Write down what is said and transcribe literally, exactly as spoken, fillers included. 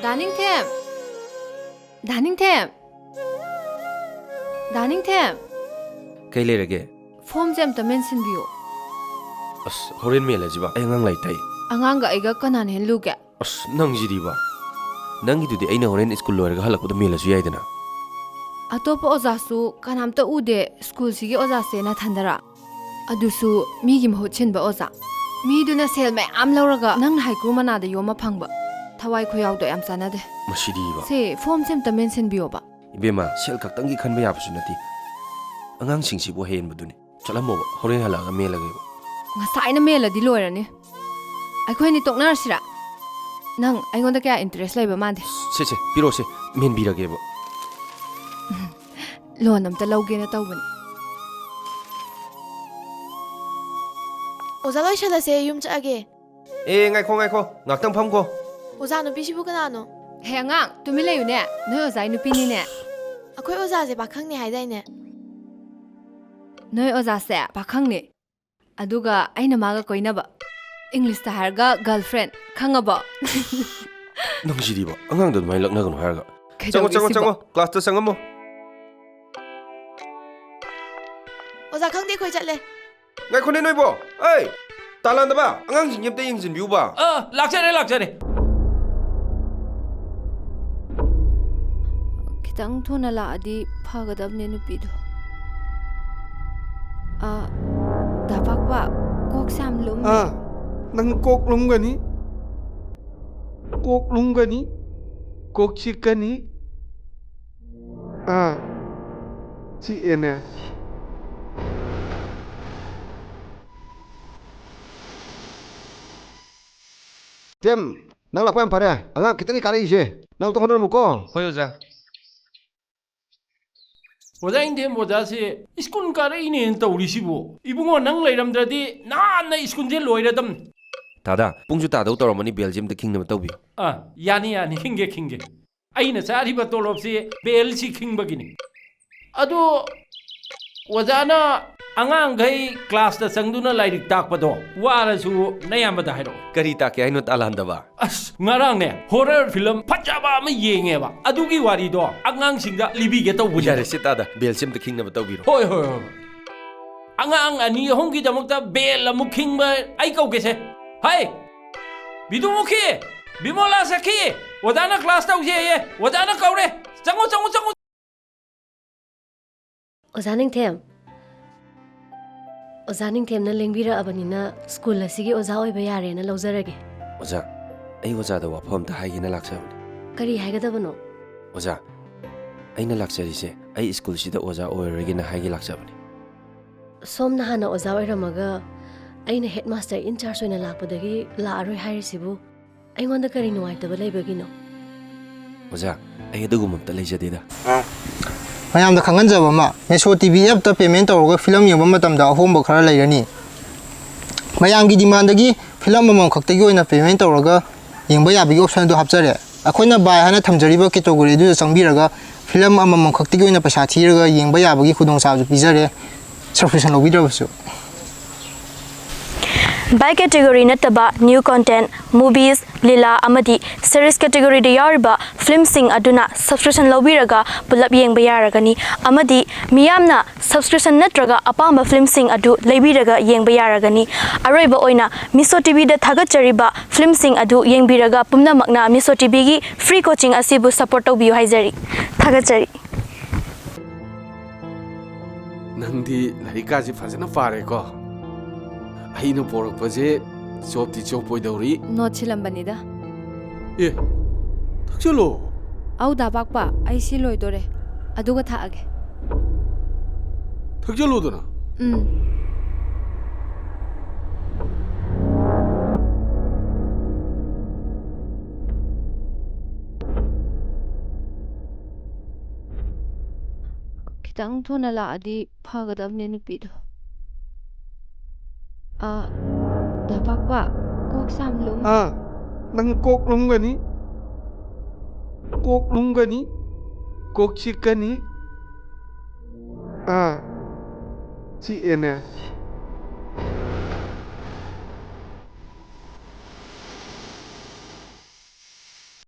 ꯗꯥ ꯅꯤꯡꯊꯦꯝ! ꯗꯥ ꯅꯤꯡꯊꯦꯝ! ꯗꯥ ꯅꯤꯡꯊꯦꯝ! ꯀꯩ ꯂꯩꯔꯒꯦ? ꯐꯣꯝꯁꯦ ꯑꯝꯇ ꯃꯦꯟꯁꯤꯟꯕꯤꯌꯨ꯫ ꯑꯁ, ꯍꯣꯔꯦꯟ ꯃꯦꯜꯂꯁꯤꯕ꯫ ꯑꯩ ꯑꯉꯥꯡ ꯂꯥꯏꯔꯤꯛ ꯇꯥꯛꯏ꯫ ꯑꯉꯥꯡꯒ ꯑꯩꯒ ꯀꯅꯥꯅ ꯍꯦꯟ ꯂꯨꯒꯦ? ꯑꯁ, ꯅꯪꯁꯤꯗꯤꯕ꯫ ꯅꯪꯒꯤꯗꯨꯗꯤ ꯑꯩꯅ ꯍꯣꯔꯦꯟ ꯁ꯭ꯀꯨꯜ ꯂꯣꯏꯔꯒ ꯍꯜꯂꯛꯄꯗ ꯃꯦꯜꯂꯁꯨ ꯌꯥꯏꯗꯅ꯫ ꯑꯇꯣꯞꯄ ꯑꯣꯖꯥꯁꯨ ꯀꯅꯥꯝꯇ ꯎꯗꯦ, ꯁ꯭ꯀꯨꯜꯁꯤꯒꯤ ꯑꯣꯖꯥꯁꯦ ꯅꯊꯟꯗꯔꯥ? ꯑꯗꯨꯁꯨ ꯃꯤꯒꯤ ꯃꯍꯨꯠ ꯁꯤꯟꯕ ꯑꯣꯖꯥ꯫ ꯃꯤꯗꯨꯅ ꯁꯦꯜ ꯃꯌꯥꯝ ꯂꯧꯔꯒ ꯅꯪꯅ ꯍꯩꯀ꯭ꯔꯨ ꯃꯅꯥꯗ ꯌꯣꯝꯃ ꯐꯪꯕ꯫ ꯊꯋꯥꯏ ꯈꯨꯌꯥꯎꯗꯣ ꯌꯥꯝ ꯆꯥꯟꯅꯗꯦ꯫ ꯃꯁꯤꯗꯤꯕ꯫ ꯁꯦ, ꯐꯣꯝꯁꯦ ꯑꯝꯇ ꯃꯦꯟꯁꯤꯟꯕꯤꯌꯣꯕ꯫ ꯏꯕꯦꯝꯃ, ꯁꯦꯜ ꯈꯛꯇꯪꯒꯤ ꯈꯟꯕ ꯌꯥꯕꯁꯨ ꯅꯠꯇꯦ꯫ ꯑꯉꯥꯡꯁꯤꯡꯁꯤꯕꯨ ꯍꯦꯟꯕꯗꯨꯅꯤ꯫ ꯆꯠꯂꯝꯃꯣꯕ, ꯍꯣꯔꯦꯟ ꯍꯜꯂꯛꯑꯒ ꯃꯦꯜꯂꯒꯦꯕ꯫ ꯉꯁꯥꯏꯅ ꯃꯦꯜꯂꯗꯤ ꯂꯣꯏꯔꯅꯤ꯫ ꯑꯩꯈꯣꯏ ꯑꯅꯤ ꯇꯣꯛꯅꯔꯁꯤꯔꯥ? ꯅꯪ ꯑꯩꯉꯣꯟꯗ ꯀꯌꯥ ꯏꯟꯇꯔꯦꯁ ꯂꯩꯕ ꯃꯥꯟꯗꯦ꯫ ꯁꯦ, ꯁꯦ, ꯄꯤꯔꯛꯑꯣꯁꯦ, ꯃꯦꯟꯕꯤꯔꯒꯦꯕ꯫ ꯂꯣꯟ ꯑꯝꯇ ꯂꯧꯒꯦꯅ ꯇꯧꯕꯅꯤ꯫ ꯑꯣꯖꯥ, ꯂꯣꯏꯁꯜꯂꯁꯦ, ꯌꯨꯝ ꯆꯠꯂꯒꯦ꯫ ꯑꯦ, ꯉꯥꯏꯈꯣ, ꯉꯥꯏꯈꯣ, ꯉꯥꯛꯇꯪ ꯐꯝꯈꯣ꯫ ꯑꯣꯖꯥ, ꯅꯨꯄꯤꯁꯤꯕꯨ ꯀꯅꯥꯅꯣ? ꯍꯦ ꯑꯉꯥꯡ, ꯇꯨꯃꯤꯟ ꯂꯩꯌꯨꯅꯦ, ꯅꯣꯏ ꯑꯣꯖꯥꯒꯤ ꯅꯨꯄꯤꯅꯤꯅꯦ꯫ ꯑꯩꯈꯣꯏ ꯑꯣꯖꯥꯁꯦ ꯄꯥꯈꯪꯅꯦ ꯍꯥꯏꯗꯥꯏꯅꯦ? ꯅꯣꯏ ꯑꯣꯖꯥꯁꯦ ꯄꯥꯈꯪꯅꯤ, ꯑꯗꯨꯒ ꯑꯩꯅ ꯃꯥꯒ ꯀꯣꯏꯅꯕ꯫ ꯏꯪꯂꯤꯁꯇ ꯍꯥꯏꯔꯒ girlfriend, ꯈꯪꯉꯕꯣ? ꯅꯪꯁꯤꯗꯤꯕ, ꯑꯉꯥꯡꯗ ꯑꯗꯨꯃꯥꯏꯅ ꯂꯛꯅꯒꯅꯨ ꯍꯥꯏꯔꯒ꯫ ꯆꯪꯉꯣ, ꯀꯩꯗꯧꯔꯒꯦ ꯆꯪꯉꯣ, ꯁꯤꯕꯣ? ꯆꯪꯉꯣ, ꯀ꯭ꯂꯥꯁꯇ ꯆꯪꯉꯝꯃꯣ꯫ ꯑꯣꯖꯥ, ꯈꯪꯗꯦ, ꯑꯩꯈꯣꯏ ꯆꯠꯂꯦ꯫ ꯉꯥꯏꯈꯣꯅꯦ ꯅꯣꯏꯕꯣ! ꯑꯩ! ꯇꯥꯂꯥꯟꯗꯕ! ꯑꯉꯥꯡꯁꯤꯡꯁꯦ ꯑꯝꯇ ꯌꯦꯡꯁꯤꯟꯕꯤꯌꯨꯕ꯫ ꯑ, ꯂꯥꯛꯆꯔꯦ, ꯂꯥꯛꯆꯔꯦ꯫ ꯈꯤꯇꯪ ꯊꯨꯅ ꯂꯥꯛꯑꯗꯤ ꯐꯒꯗꯕꯅꯦ ꯅꯨꯄꯤꯗꯣ꯫ ꯑ, ꯗꯥ ꯄꯥꯛꯄ, ꯀꯣꯛꯁꯦ ꯌꯥꯝ ꯂꯨꯝꯃꯦ꯫ ꯑꯥ, ꯅꯪ ꯀꯣꯛ ꯂꯨꯝꯒꯅꯤ꯫ ꯀꯣꯛ ꯂꯨꯝꯒꯅꯤ꯫ ꯀꯣꯛ ꯆꯤꯛꯀꯅꯤ꯫ ꯑꯥ, ꯆꯤꯛꯑꯦꯅꯦ꯫ ꯇꯦꯝ, ꯅꯪ ꯂꯥꯛꯄ ꯌꯥꯝ ꯐꯔꯦ꯫ ꯑꯉꯥꯡ ꯈꯤꯇꯪꯗꯤ ꯀꯥꯔꯛꯏꯁꯦ꯫ ꯅꯪ ꯑꯝꯇ ꯍꯣꯠꯅꯔꯝꯃꯨꯀꯣ꯫ ꯍꯣꯏ, ꯑꯣꯖꯥ꯫ ꯑꯣꯖꯥ ꯏꯟꯊꯦꯝ ꯑꯣꯖꯥꯁꯦ ꯁ꯭ꯀꯨꯜ ꯀꯥꯔꯛꯏꯅꯦꯅ ꯇꯧꯔꯤꯁꯤꯕꯨ? ꯏꯕꯨꯡꯉꯣ, ꯅꯪ ꯂꯩꯔꯝꯗ꯭ꯔꯗꯤ ꯅꯍꯥꯟꯅ ꯁ꯭ꯀꯨꯜꯁꯦ ꯂꯣꯏꯔꯗꯝꯅꯤ꯫ ꯇꯥꯗꯥ, ꯄꯨꯡꯁꯨ ꯇꯥꯗꯧ ꯇꯧꯔꯝꯃꯅꯤ, ꯕꯦꯜꯁꯤ ꯑꯝꯇ ꯈꯤꯡꯅꯕ ꯇꯧꯕꯤꯌꯨ꯫ ꯑꯥ, ꯌꯥꯅꯤ, ꯌꯥꯅꯤ, ꯈꯤꯡꯒꯦ, ꯈꯤꯡꯒꯦ꯫ ꯑꯩꯅ ꯆꯥꯔꯤꯕ ꯇꯣꯂꯣꯞꯁꯤ ꯕꯦꯜꯁꯤ ꯈꯤꯡꯕꯒꯤꯅꯤ꯫ ꯑꯗꯣ, ꯑꯣꯖꯥꯅ ꯑꯉꯥꯡꯈꯩ ꯀ꯭ꯂꯥꯁꯇ ꯆꯪꯗꯨꯅ ꯂꯥꯏꯔꯤꯛ ꯇꯥꯛꯄꯗꯣ ꯋꯥꯔꯁꯨ ꯅꯌꯥꯝꯕꯗ ꯍꯥꯏꯔꯛꯑꯣ꯫ ꯀꯔꯤ ꯇꯥꯛꯀꯦ ꯍꯥꯏꯅꯣ, ꯇꯥꯂꯥꯟꯗꯕ? ꯑꯁ, ꯉꯔꯥꯡꯅꯦ ꯍꯣꯔꯔ ꯐꯤꯂꯝ ꯐꯖꯕ ꯑꯃ ꯌꯦꯡꯉꯦꯕ, ꯑꯗꯨꯒꯤ ꯋꯥꯔꯤꯗꯣ ꯑꯉꯥꯡꯁꯤꯡꯗ ꯂꯤꯕꯤꯒꯦ ꯇꯧꯕꯅꯤꯗ꯫ ꯌꯥꯔꯦ, ꯁꯤ ꯇꯥꯗ, ꯕꯦꯜꯁꯤ ꯑꯝꯇ ꯈꯤꯡꯅꯕ ꯇꯧꯕꯤꯔꯣ꯫ ꯍꯣꯏ, ꯍꯣꯏ, ꯍꯣꯏ꯫ ꯑꯉꯥꯡ ꯑꯅꯤ ꯑꯍꯨꯝꯒꯤꯗꯃꯛꯇ ꯕꯦꯜ ꯑꯃꯨꯛ ꯈꯤꯡꯕ ꯑꯩ ꯀꯧꯒꯦꯁꯦ꯫ ꯍꯥꯏ, ꯕꯤꯗꯨꯃꯨꯈꯤ, ꯕꯤꯃꯣꯂꯥ ꯁꯈꯤ, ꯑꯣꯖꯥꯅ ꯀ꯭ꯂꯥꯁ ꯇꯧꯁꯦꯌꯦ, ꯑꯣꯖꯥꯅ ꯀꯧꯔꯦ꯫ ꯆꯪꯉꯣ, ꯆꯪꯉꯣ, ꯆꯪꯉꯣ꯫ ꯑꯣꯖꯥ ꯅꯤꯡꯊꯦꯝ, ꯑꯣꯖꯥ ꯅꯤꯡꯊꯦꯝꯅ ꯂꯦꯡꯕꯤꯔꯛꯑꯕꯅꯤꯅ ꯁ꯭ꯀꯨꯜ ꯑꯁꯤꯒꯤ ꯑꯣꯖꯥ ꯑꯣꯏꯕ ꯌꯥꯔꯦꯅ ꯂꯧꯖꯔꯒꯦ꯫ ꯑꯣꯖꯥ, ꯑꯩ ꯑꯣꯖꯥꯗ ꯋꯥꯐꯝ ꯑꯝꯇ ꯍꯥꯏꯒꯦꯅ ꯂꯥꯛꯆꯕꯅꯤ꯫ ꯀꯔꯤ ꯍꯥꯏꯒꯗꯕꯅꯣ? ꯑꯣꯖꯥ, ꯑꯩꯅ ꯂꯥꯛꯆꯔꯤꯁꯦ ꯑꯩ ꯁ꯭ꯀꯨꯜꯁꯤꯗ ꯑꯣꯖꯥ ꯑꯣꯏꯔꯔꯣꯏꯒꯦꯅ ꯍꯥꯏꯒꯦ ꯂꯥꯛꯆꯕꯅꯤ꯫ ꯁꯣꯝꯅ ꯍꯥꯟꯅ ꯑꯣꯖꯥ ꯑꯣꯏꯔꯝꯃꯒ ꯑꯩꯅ headmaster in charge ꯑꯣꯏꯅ ꯂꯥꯛꯄꯗꯒꯤ ꯂꯥꯛꯑꯔꯣꯏ ꯍꯥꯏꯔꯤꯁꯤꯕꯨ ꯑꯩꯉꯣꯟꯗ ꯀꯔꯤ ꯅꯨꯡꯉꯥꯏꯇꯕ ꯂꯩꯕꯒꯤꯅꯣ? ꯑꯣꯖꯥ, ꯑꯩ ꯑꯗꯨꯒꯨꯝꯕ ꯑꯝꯇ ꯂꯩꯖꯗꯦꯗ꯫ ꯃꯌꯥꯝꯗ ꯈꯪꯍꯟꯖꯕ ꯑꯃ, ꯃꯦꯁꯣ ꯇꯤ ꯚꯤ ꯑꯦꯞꯇ payment ꯇꯧꯔꯒ ꯐꯤꯂꯝ ꯌꯦꯡꯕ ꯃꯇꯝꯗ ꯑꯍꯣꯡꯕ ꯈꯔ ꯂꯩꯔꯅꯤ꯫ ꯃꯌꯥꯝꯒꯤ demandꯗꯒꯤ ꯐꯤꯂꯝ ꯑꯃꯃꯝ ꯈꯛꯇꯒꯤ ꯑꯣꯏꯅ payment ꯇꯧꯔꯒ ꯌꯦꯡꯕ ꯌꯥꯕꯒꯤ option ꯑꯗꯨ ꯍꯥꯞꯆꯔꯦ꯫ ꯑꯩꯈꯣꯏꯅ buy ꯍꯥꯏꯅ ꯊꯝꯖꯔꯤꯕ category ꯑꯗꯨꯗ ꯆꯪꯕꯤꯔꯒ ꯐꯤꯂꯝ ꯑꯃꯃꯝ ꯈꯛꯇꯒꯤ ꯑꯣꯏꯅ ꯄꯩꯁꯥ ꯊꯤꯔꯒ ꯌꯦꯡꯕ ꯌꯥꯕꯒꯤ ꯈꯨꯗꯣꯡꯆꯥꯕꯁꯨ ꯄꯤꯖꯔꯦ, subscription ꯂꯧꯕꯤꯗ꯭ꯔꯕꯁꯨ꯫ By category ꯅꯠꯇꯕ new content, movies, ꯂꯤꯂꯥ ꯑꯃꯗꯤ series categoryꯗ ꯌꯥꯎꯔꯤꯕ ꯐꯤꯂꯝꯁꯤꯡ ꯑꯗꯨꯅ subscription ꯂꯧꯕꯤꯔꯒ ꯄꯨꯂꯞ ꯌꯦꯡꯕ ꯌꯥꯔꯒꯅꯤ꯫ ꯑꯃꯗꯤ ꯃꯤꯌꯥꯝꯅ subscription ꯅꯠꯇ꯭ꯔꯒ ꯑꯄꯥꯝꯕ ꯐꯤꯂꯝꯁꯤꯡ ꯑꯗꯨ ꯂꯩꯕꯤꯔꯒ ꯌꯦꯡꯕ ꯌꯥꯔꯒꯅꯤ꯫ ꯑꯔꯣꯏꯕ ꯑꯣꯏꯅ ꯃꯤꯁꯣ ꯇꯤ ꯚꯤꯗ ꯊꯥꯒꯠꯆꯔꯤꯕ ꯐꯤꯂꯝꯁꯤꯡ ꯑꯗꯨ ꯌꯦꯡꯕꯤꯔꯒ ꯄꯨꯝꯅꯃꯛꯅ ꯃꯤꯁꯣ ꯇꯤ ꯚꯤꯒꯤ free coaching ꯑꯁꯤꯕꯨ support ꯇꯧꯕꯤꯌꯨ ꯍꯥꯏꯖꯔꯤ꯫ ꯊꯥꯒꯠꯆꯔꯤ꯫ ꯅꯪꯗꯤ ꯂꯥꯏꯔꯤꯛꯀꯥꯁꯦ ꯐꯖꯅ ꯄꯥꯔꯦꯀꯣ? ꯑꯩꯅ ꯄꯣꯔꯛꯄꯁꯦ ꯆꯣꯞꯇꯤ ꯆꯣꯞꯄꯣꯏꯗꯧꯔꯤ꯫ ꯅꯣꯠ ꯁꯤꯜꯂꯝꯕꯅꯤꯗ꯫ ꯑꯦ, ꯊꯛꯆꯜꯂꯣ꯫ ꯑꯧ, ꯗꯥ ꯄꯥꯛꯄ, ꯑꯩ ꯁꯤ ꯂꯣꯏꯗꯣꯔꯦ, ꯑꯗꯨꯒ ꯊꯛꯑꯒꯦ꯫ ꯊꯛꯆꯜꯂꯣꯗꯅ꯫ ꯎꯝ꯫ ꯈꯤꯇꯪ ꯊꯨꯅ ꯂꯥꯛꯑꯗꯤ ꯐꯒꯗꯕꯅꯦ ꯅꯨꯄꯤꯗꯣ꯫ ꯑꯥ, ꯗꯥ ꯄꯥꯛꯄ, ꯀꯣꯛꯁꯦ ꯌꯥꯝ ꯂꯨꯝꯃꯦ꯫ ꯑꯥ, ꯅꯪ ꯀꯣꯛ ꯂꯨꯝꯒꯅꯤ꯫ ꯀꯣꯛ ꯂꯨꯝꯒꯅꯤ꯫ ꯀꯣꯛ ꯆꯤꯛꯀꯅꯤ꯫ ꯑꯥ, ꯁꯤ ꯑꯦꯅꯦ꯫